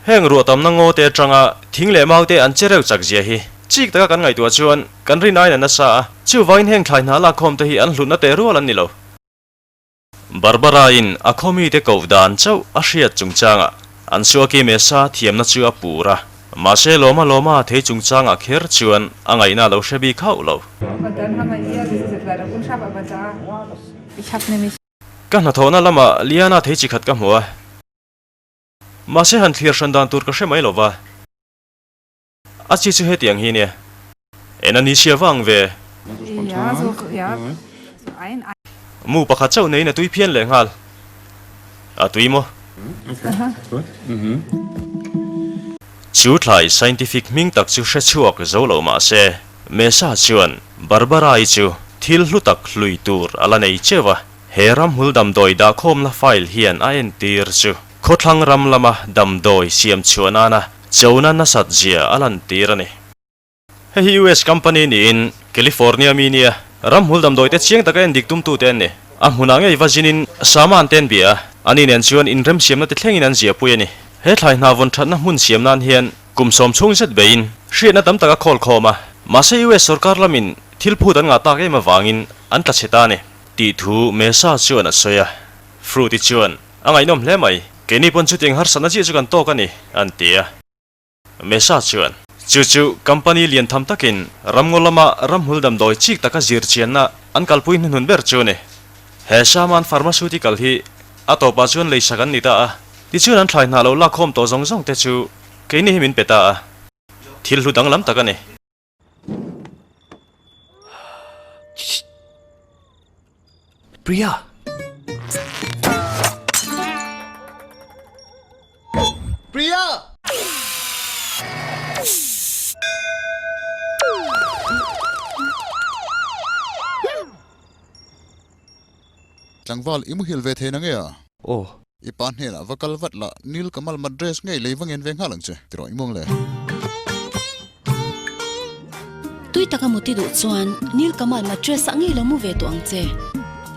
Heng ruah tamna ngaw te atanga thing leh mau te an che reuh chak zia hi chik taka kan ngaihtuah chuan kan rin aiin a nasa a, chuvangin heng thlai hna lakkhawm te hi an hlutna teh rual an ni lo. Barbara-in a khawmi te koh dan chauh a hriat chungchangah an Suaki Mesa thiamna chu a pur a, mahse lawma lawma thei chungchangah kher chuan a ngaihna a lo hre bik hauh lo. Ka hnathawhna lamah Liana thei chi khat ka hmu a. Mahse han thlir hran dan tur ka hre mai lo va. A chi chu hetiang hi nia. En a ni sia vang ve. Mu pakhat chauh neiin a tui phian leh nghal. A tui maw? Chu thlai scientific hming tak chu hre chhuak zo lo mahse Mesa chuan Barbara-i chu thil hlu tak hlui tur a la nei cheu a. He ramhmul damdawi dahkhawmna file hian a entir chu khawthlang ram lama damdawi siam chhuah nana chona nasat zia a lantir a ni. Hei hi US company niin California mi nia ramhmul damdawi te chiang taka endik tumtute an ni. A hmunah ngei va zinin saman te an bia a, ani nen chuan inremsiamna te thlengin an ziahpui a ni. He thlai hna vawn thatna hmun siam nan hian kum sawm chhung zet beiin hriatna tam tak a khawl khawm a, mahse US sorkar lamin thil phut an ngah tak em avangin an tla chhe ta a ni. Tih thu Mesa chuan a sawi a, Fruity chuan, A ngaihnawm hle mai, keini pawn chutiang harsatna chiah chu kan tawk a ni, an ti a. Mesa chuan, Chu chu company lian tham takin ramngaw lama ramhmul damdawi chik taka zir chianna an kalpui hnuhnun ber chu a ni. He Shaman Pharmaceutical hi a tawpah chuan leisak an ni ta a, tichuan an thlai hnah lo lakkhawm tawh zawng zawng te chu keini hi min pe ta a, thil hlu danglam tak a ni. Priya! tlangval i muhil ve thei na nge a? Aw. I pa hnenah va kal vat la, Nil Kamal Madress ngei lei va ngen ve nghal ang che, ti rawh i muang le. Tui taka muti duh chuan Nil Kamal Mattress ah ngei lo mu ve tawh ang che.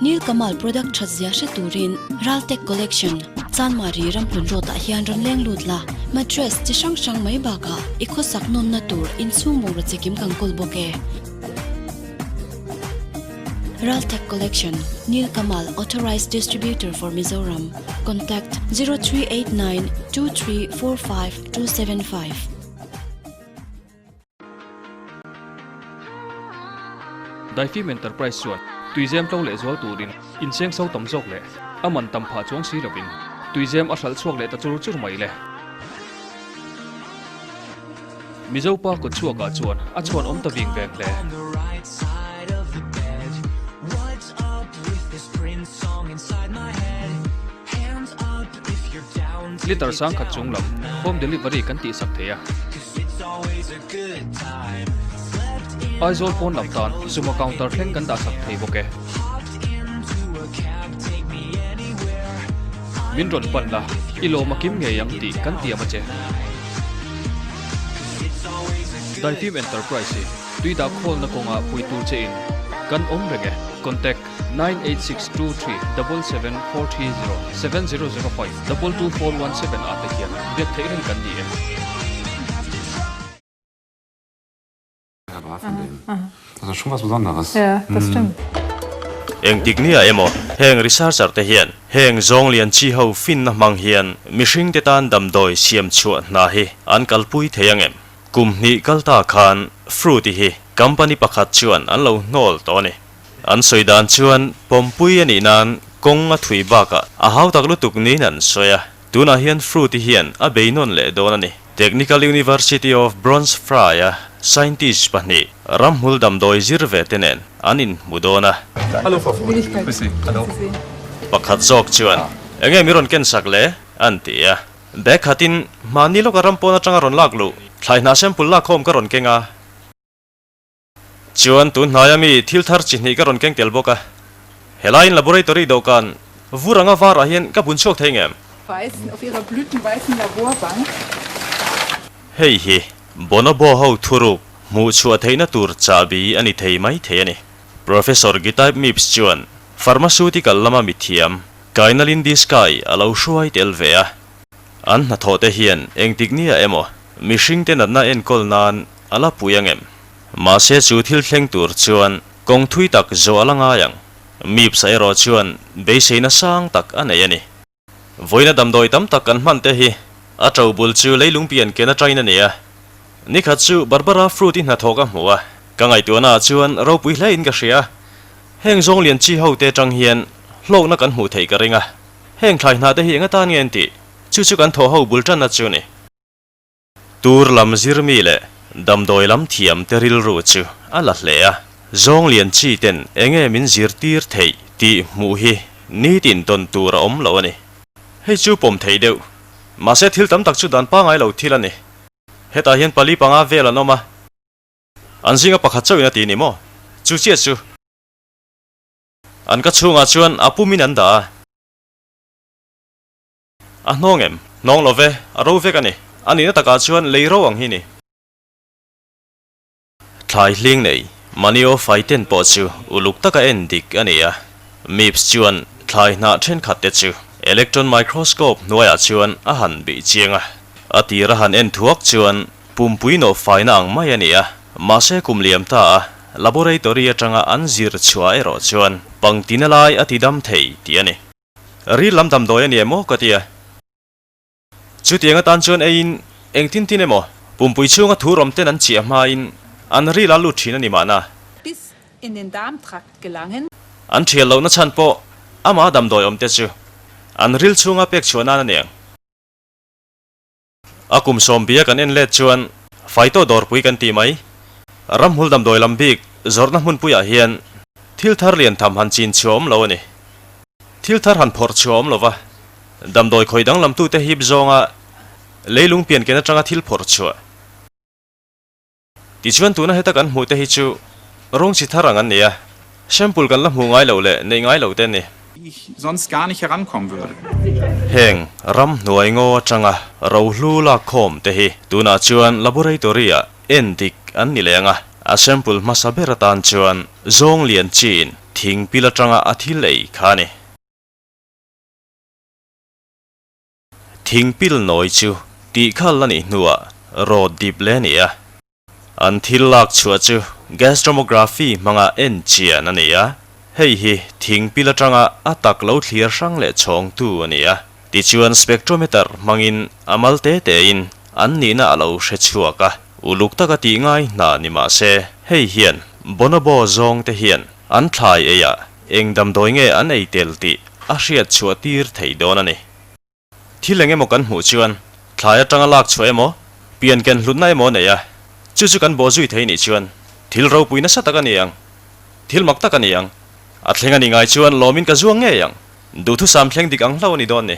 Nil Kamal product that zia hre turin Raltek Collection, Chanmari Ramhlun Road ah hian rawn leng lut la. Mattress chi hrang hrang mai bakah i khawsak nawnna tur inchhung bungraw chikim kan kawl bawk e. Raltek Collection, Nil Kamal Authorized Distributor for Mizoram, Contact, 0389 2345 275. Daifim Enterprise chuan tuizem tlo leh zual turin inseng so tam zawk leh a man tam phah chuang si lovin tuizem a hralh chhuak leh ta chur chur mai le. Mizo pa kut chhuakah chuan a chhuan awm ta ving veng hle. Liter sangkhat chung lam home delivery kan tihsak thei a. Aizawl pawn lam tan sumo counter thleng kan dahsak thei bawk e. Min rawn pan la, i lawm a kim ngei ang tih kan tiam a che. Daifim Enterprise hi tui dah khawlna kawngah pui tur che in kan awm reng e. Contact. 98623 77430 7005 22417 ah te hian biak theih reng kan ni e. Engtik nia emaw heng researcher te hian heng zawng lian chi ho finna hmang hian mihring te tan damdawi siam chhuah hna hi an kalpui thei ang em? Kum hnih kal ta khan Fruity hi company pakhat chuan an lo hnawl tawh a ni. An sawi dan chuan pawmpui a nih nan kawng a thui bakah a hau tak lutuk niin an sawi a, tunah hian Fruity hian a bei nawn leh dawn a ni. Technical University of Braunschweig-a scientist pahnih ramhmul damdawi zir ve te nen an inhmu dawn a. Pakhat zawk chuan, Enge mi rawn ken sak le? an ti a. Bag khatin mahni lawka ram pawn atanga rawn lak luh thlai hnah sample lakkhawm ka rawn keng a. Chuan tun hnaia mi thil thar chi hnih ka rawn keng tel bawk a, helaiin laboratory dawhkan vur anga varah hian ka bun chhuak thei ngem? Hei hi Bonobo ho thuruk hmuh chhuah theihna tur chahbi a ni thei mai thei a ni. Professor Gitaib Mips chuan pharmaceutical lama mithiam Kainalin Diskai a lo hruai tel ve a. An hnathawh te hian engtik nia emaw mihring te natna enkawl nan a la pui ang em? Mahse chu thil thleng tur chuan kawng thui tak zawh a la ngai ang. Mipsa erawh chuan beiseina sang tak a nei a ni. Vawiina damdawi tam tak kan hman te hi a to bul chu leilung pian ken atangin a ni a. Nikhat chu Barbara Fruit-i hnathawh ka hmu a, ka ngaihtuahna ah chuan ropui hle in ka hria. Heng zawng lian chi ho te atang hian hlawkna kan hmuh theih ka ring a. Heng thlai hna te hi eng atan nge an tih? Chu chu kan thawh ho bul tanna chu a ni. Tur lam zirmi leh damdawi lam thiam te rilru chu a la hle a, zawng lian chi ten enge min zirtir theih tih hmuh hi nitin tawn tur a awm lo a ni. Hei chu pawm thei deuh, mahse thil tam tak chu dan pangai lo thil a ni. Hetah hian pali panga vel an awm a, an zinga pakhat chauhin a ti ni maw? Chu chiah chu an ka chhungah chuan a pumin an dah a. A hnawng em? Hnawng lo ve, a ro vek a ni. A nihna takah chuan lei ro ang hi ni. Thlai hling nei, Manio Faiten pawh chu uluk taka en dik a ni a. Mips chuan thlai hnah thenkhat te chu electron microscope hnuaiah chuan a han bih chiang a. A tir a han en thuak chuan pumpui nawh faina ang mai a ni a. Mahse kum liam ta a, laboratory atanga an zir chhuah erawh chuan pangtina lai a ti dam thei tih a ni. Ril lam damdawi a ni em aw ka ti a. Chutiang atan chuan eiin engtin tin emaw pumpui chhunga thu rawm ten an chiah hmain an ril a lut thin a ni mahna. Bis in den Darmtrakt gelangen. An thial lohna chhan pawh amah damdawi awm te chu an ril chhunga pek chhuah nan a niang. A kum sawmbia kan en let chuan Faitaw dawrpui kan tih mai. Ramhmul damdawi lam bik zawrhna hmunpuiah hian thil thar lian tham han chin chhuah awm lo a ni. Thil thar han phawrh chhuah awm lova damdawi khawi danglamtute hip zawnga leilung pianken atanga thil phawrh chhuah. Tichuan tuna heta kan hmuh te hi chu rawng chi thar ang an ni a, sample kan la hmuh ngai loh leh neih ngai loh te an ni. Sonst gar nicht herankommen würde. Heng ramhnuai ngaw atanga rohlu lakkhawm te hi tunah chuan laboratory ah en dik an ni leng a, a sample hmasa ber atan chuan zawng lian chin thing pil atanga a thil ei kha a ni. Thing pil nawi chu tih khal a nih hnuah rawt dip leh a ni a. An thil lak chhuah chu gas tomography hmanga en chian a ni a, hei hi thing pil atanga a tak lo thlir hrang leh chhawngtu a ni a. Tichuan spectrometer hmangin a mal te tein an nihna a lo hre chhuak a, uluk taka tih ngai hna ni mah se hei hian bonobo zawng te hian an thlai eiah eng damdawi nge an ei tel tih a hriat chhuah tir thei dawn a ni. Thil eng emaw kan hmuh chuan thlai atanga lak chhuah emaw, pian ken hlutna emaw a nei a, chu chu kan bawh zui thei nih chuan thil ropui nasa tak a ni ang, thil mak tak a ni ang. A thleng a nih ngai chuan lawmin ka zuang ngei ang, duhthusam thleng dik ang hlo a ni dawn ni.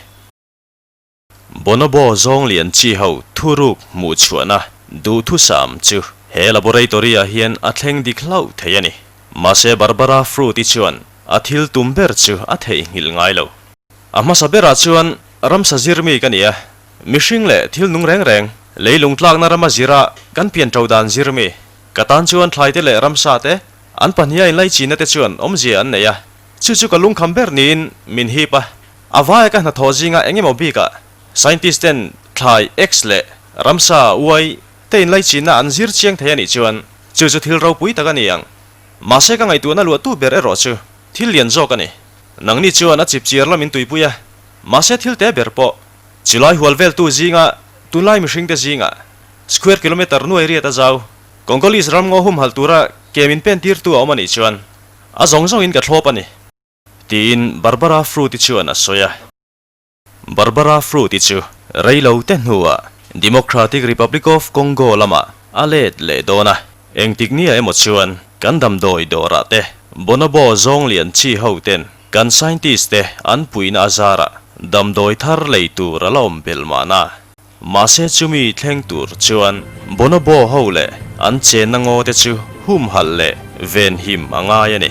Bonobo zawng lian chi ho thuruk hmuh chhuahna duhthusam chu he laboratory-ah hian a thleng dik hlauh thei a ni. Mahse Barbara Fruit-i chuan a thil tum ber chu a theihnghilh ngai lo. A hmasa berah chuan ramsa zirmi ka ni a, mihring leh thil nung reng reng, leilung tlakna rama zira kan pian to dan zirmi. Ka tan chuan thlaite leh ramsa te, an pahniha inlaichinna te chuan awmzia an nei a, chu chu ka lungkham ber niin min hip a. A vaia ka hnathawh zinga eng emaw bikah scientist ten thlai X leh ramsa Y te inlaichinna an zir chiang thei a nih chuan chu chu thil ropui tak a ni ang. Mahse ka ngaihtuahna luahtu ber erawh chu thil lian zawk a ni. Nangni chuan a chipchiar lamin tuipui a, mahse thil te ber pawh chulai hual veltu zinga tunlai mihringte zinga square kilometre nuai riat a zau Congolese ramngaw humhalh tura ke min pen tirtu a awm a nih chuan a zawng zawngin ka thlawp a ni, tiin Barbara Fruit-i chuan a sawi a. Barbara Fruit-i chu reilo te hnuah Democratic Republic of Congo lamah a let leh dawn a, engtik nia emaw chuan kan damdawi dawrah te bonobo zawng lian chi ho ten kan scientist te an puihna a zarah damdawi thar lei tur a la awm belh mahna. Mahse chumi thleng tur chuan bonobo ho leh an chenna ngaw te chu humhalh leh venhim a ngai a ni.